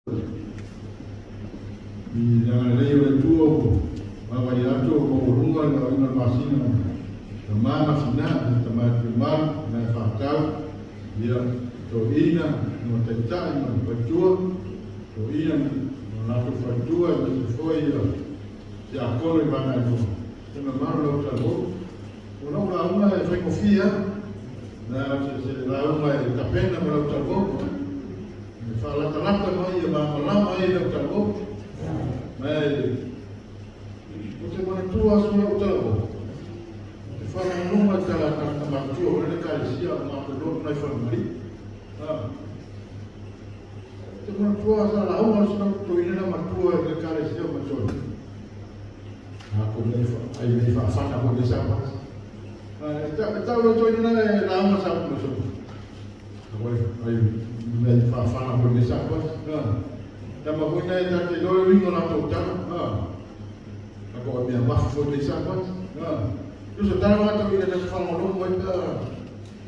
I le agalelei o le Atua ua vaavaai atu ua maualuga le aoina o le masina tama ma tina, ia tama e tumalu, ina e whātau, ia toeaiina ma taitai ma le faletua, toeaiina ma latou faletua, aemaise foi ia tiakono i vaega e lua. Se mamalu lau talavou. O lau lauga e faigofie lava. Na o se lauga e tapena ma lau talavou. E faalatalata mai ia malamalama ai lau talavou. Ma ou te manatua aso o lau talavou. E faalogologo i tala a tagata matutua o le Ekalesia o matou lotu nai Falemali. Ou te manatua sa lauga le sina toeaina na matua i le Ekalesia o Matsone. Ako mea ai mea faafana foi le Sapati. E tau le toeaina na e lauga sa Matsone. Ako ai mea faafana foi le Sapati. Tama foi na e tate iloa le uiga o latou tala. Ako ai mea mafu foi le Sapati. Tusa tala matou ina tatou faalogologo ai pe a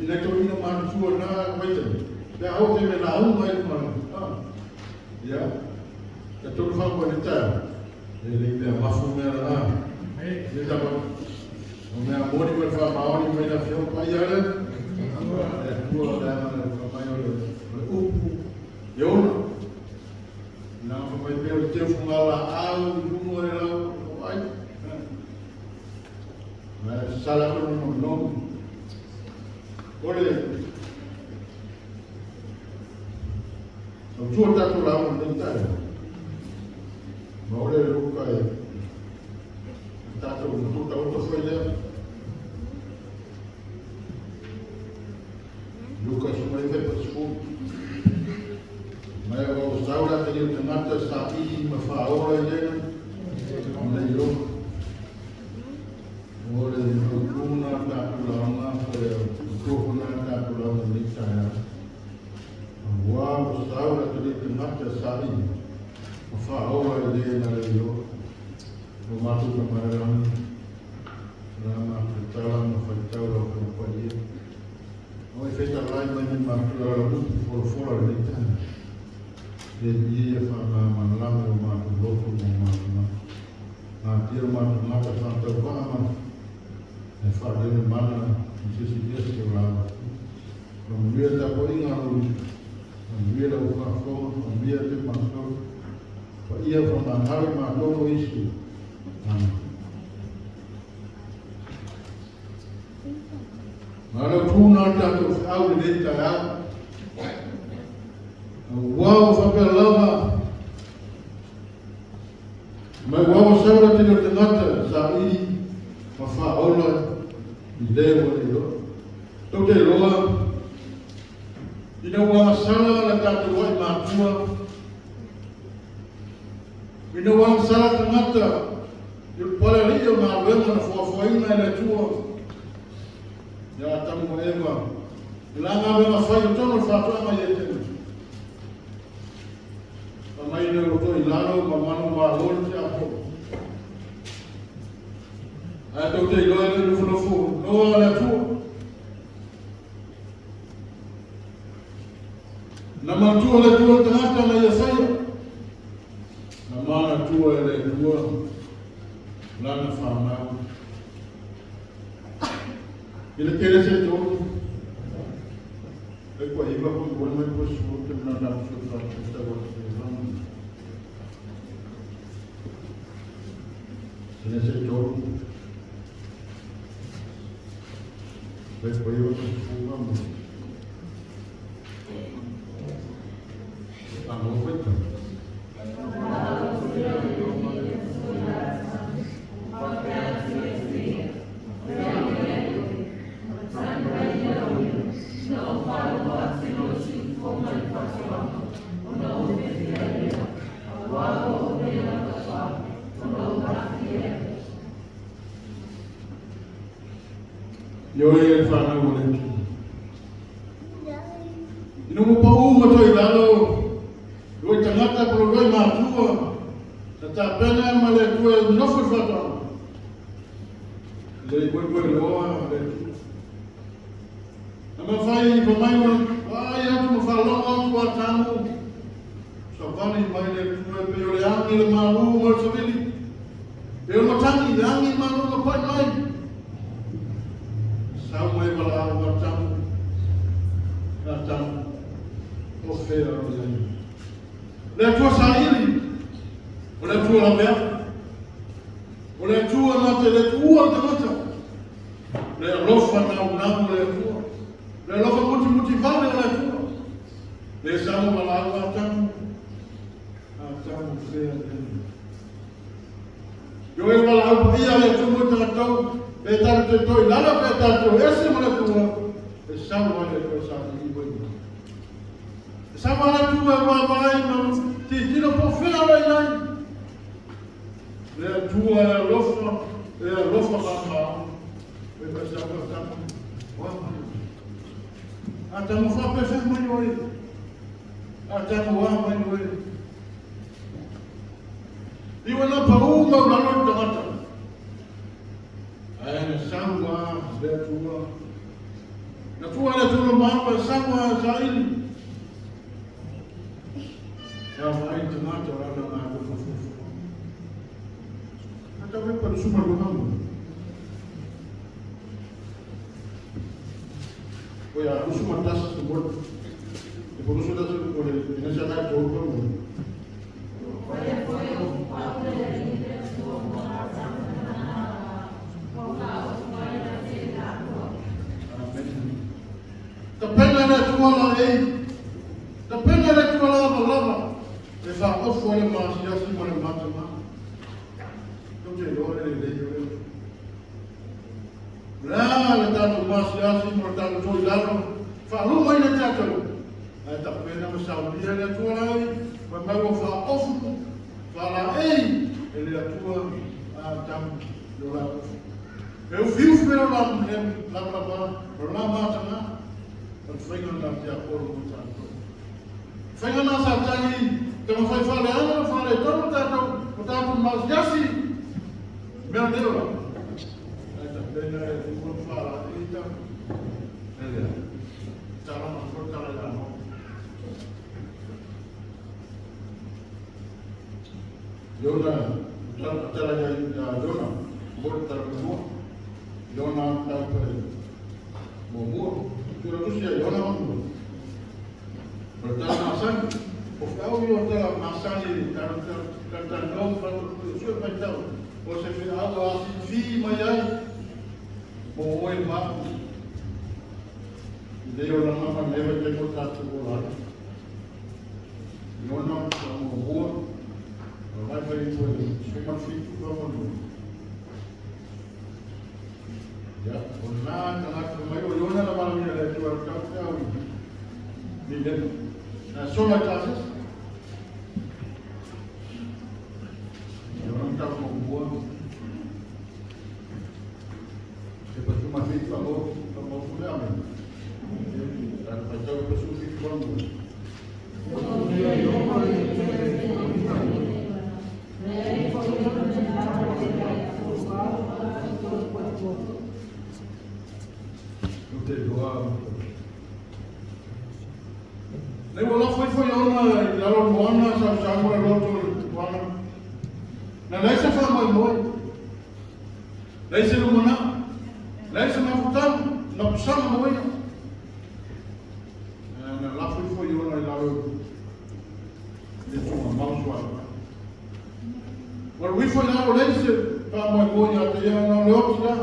i nai toeaiina matutua na vaitaimi. Pe a oo taimi e lauga ai luga. Ia, talitonu faamoe le taeao. E le mea mafu mea lena. Le Sapati. O mea moni ma le faamaoni mai le Afioga Paia lea. Le Atua le aga le whamai o le upu e ona. Na whamai pea o le teu whangala au i luga e lau o ai. Ma sala kono no no. O le au tua tātou lauga nei taeao. Ma o le Luka e tātou matuta oto foi lea. Luka 19:40. Mai o saula te liu tagata saili ma faaola i lena ma le iloa. O le autuna tātou lauga po le matuafuna tātou lauga nei taeao. Ua o saula te liu tagata saili ma faaola i lena le iloa. O matou Tama i le lagi, la matou tala ma faitau lau Afioga Paia. O e fetalai mai ni matou ala upu folafola lenei taeao. Le ia faamalamalama o matou loto ma matou mata. Atia o matou mata faatauvaa ma e faalele mana i se isi mea se o lauga. Faamanuia tapuaiga a lou uso. Faamanuia lau faafofoga, faamanuia te matou. Paia faamagalo i matou o Iesu. Amen. Ma lau tuna o tatou feau lenei taeao. Ua o faapea lava mai ua o saula te leo tagata saili ma faaola i le ua le iloa. Tou te iloa ina ua agasala le tatou ai matua, ina ua agasala tagata i le palealii o galuega na foafoaina e le Atua ia Atamu ma Eva, i la galuega fai o totonu o le faatoaga i Etene. Fai mai le loto i lalo ma manu malo le tiakono. Ae tou te iloa e le nofonofo noa le Atua. Na manatua le Atua le tagata na ia faia. Na manatua e le Atua lana fanau. I le tele se tolu, e kua iwa ko i mai ko su te na na su fa te ta wa te rang. Tele se tolu. E kua iwa ko su fa mo. Alo faita. Ioe le whanau o le Atua. Ina ua pau ma toi lalo, lua tagata po o lua matua, na tapena ma le Atua e nofo i le faatoaga. Le i moemoe loa le Atua. Na mafai pa mai ma ai atu ma faalogo atu a tamu. Savali mai le Atua e pei o le agi le malu ma le savili. E o matagi le agi malu ma pai mai. Sau mai valaau Atamu. Atamu. O fea o i ai. Le Atua saili. O le Atua lavea. O le Atua na te le tuua le tagata. Le alofa naunau o le Atua. Le alofa mutimuti vale o le Atua. Le sau valaau Atamu. Atamu fea le. Yo e valaau paia le Atua mo tatou. Pe tatou te toi lalo pe tatou ese ma le Atua. E sau ai le Atua sa i i. E sau ai le Atua e vaavaai ma tilotilo po o fea o i ai. Le Atua e alofa mamao. E pa sau Atamu. Oa mai. Atamu faapefea mai oe. Atamu oa mai oe. Iwa na pau mau lalo le tagata. Ae na sau a le Atua. Na tua le Atua malu e sau a saili. Ia vai tagata o lana ngā fufufu. Ata we pa suma lo hamu. O ya usuma tas mo. E por usu tas o le ina sa na to ko mo. Amen. Tapena le Atua la ei. Tapena le Atua lava lava. E fa'aofo le masiasi ma le matamā. Tou te iloa le lelei o lea. La le tatou masiasi ma le tatou toilalo. Faaluma i le tatou. Ae tapena ma saunia le Atua lai. Ma mai ua fa'aofu. Faalaei e le Atua a tamu i o la ofu. E ufiufi pea o la lavalava, o la matagā. O le faiga lena te apolo mo tatou. Faiga na sa tagi te mawhai whale ana, whale tonu tātou, o tātou masiasi, mea nei ora. Ai ta pena e te kua whala e ta. E lea. Tara ma ko tara ia no. Iona, tara ia Iona, mo tara mua. Iona tau pe mo mua. Tura tusi ia Iona ma mua. O le tala masani, o feau ia o tala masani, tala tala tala sue mai tau. O se feau a fi mai ai, mo oe ma. I lei o langa ma lewa te mo tātou o lai. Iona ka mo mua, o lai mai i koe, sue ma fitu ka mo mua. Ia, o nā tagata mai o Iona na malamia le Atua tau feau i. Ni lena. Na sola classes. Iona tau mo mua. E pa suma fitu a mo, a mo fule amen. Tara pa tau pa su fitu a mo. No te iloa. Le ua lafo ifo Iona i lalo o le moana, sausau ma le loto o le moana. Na leai se faamoemoe, leai se lumanai, leai se mafutaga, na pusaga mo ia. Na lafo ifo Iona i lalo i le tugamau suafa. Ua alu ifo i lalo leai se faamoemoe ia te ia, na o le oti la.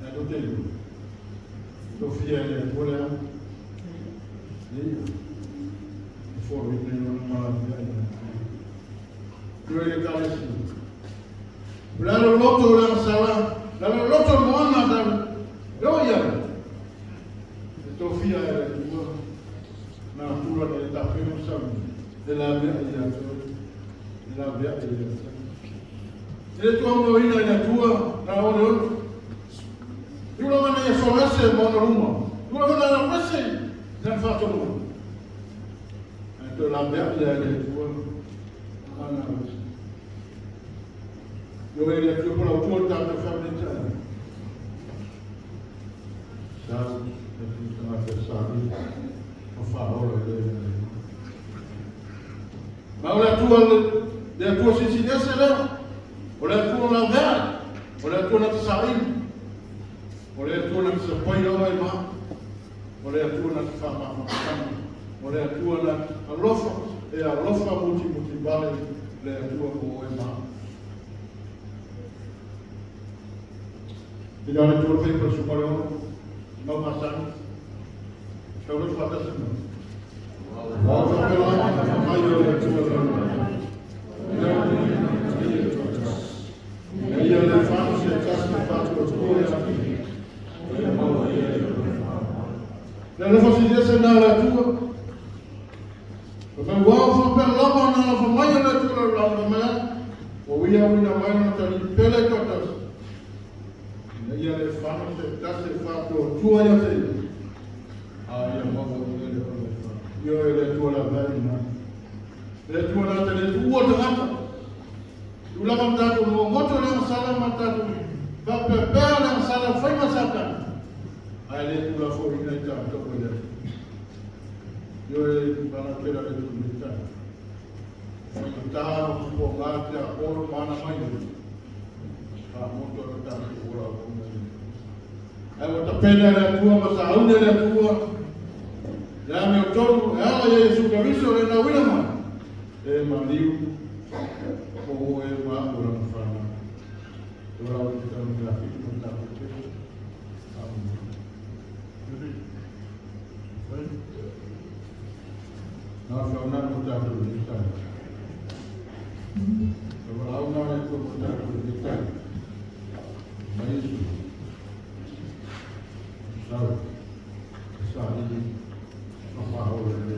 Ae tou te iloa, tofia e le Atua le ao. Ia, e foloina i lona malavia i le Atua. Ioe le Ekalesia. O le a le loto o le agasala, o le a le loto o le moana tau, e o i ai. E tofia e le Atua, natura na ia tapena ma saunia, e laveai ia te oe, e laveai ia te oe. E le tuamoeoina i le Atua, na o le ono. I ulaga na ia solese ma ona luma, i ulaga na ia ese i lana faatonuga. Ae toe laveai ia e le Atua, ana ese. Ioe le Atua po lau tua le tatou family taeao. Sau le tagata e saili ma faaola i le Ma o le Atua le Atua silisili ese lea. O le Atua lavea. O le Atua na te saili. O le Atua na te sapai lava e ma. O le Atua na te faamafamatana. O le Atua na alofa. E alofa muti muti vale le Atua mo e ma. I le Atua fai pa su pare ono. Mau masani. Tau le whatasi mo. Wao whapela mai o le Atua le Ia le whanu se tasi me whatu o tua ia Le alofa si ese na le Atua. O me wao whapela lava na alofa mai o le Atua le lava mea. O ia wina mai na tali pele tasi. Ina ia le whanu se tasi whatu o tua ia te. A ia maua ia le ole wha. Ia e le Atua la vai na. Le Atua na te le tua tangata. Tulaga ma tatou mogoto le sala ma tatou faapea le sala fai ma satana. Ae le tulafoina i tatou e le Io e bana pera le tu le tai. Mai ta ko ngā te a oro mana mai. Ka moto le tatou ora o mai. Ai o ta pena le Atua ma sa aune le Atua. Le ame o tonu e ala ia Iesu Keriso le na wina mai. E maliu o e ma o la whana. O la o te tau ngā whitu mo tātou te. Amen. Nā whauna mo tātou le tai. Ka walauna le tua mo tātou le tai. Mai Yesu. Sau. Sa i. Whakaore le le.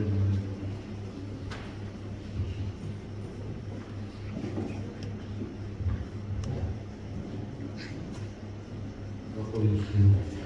Wako Yesu.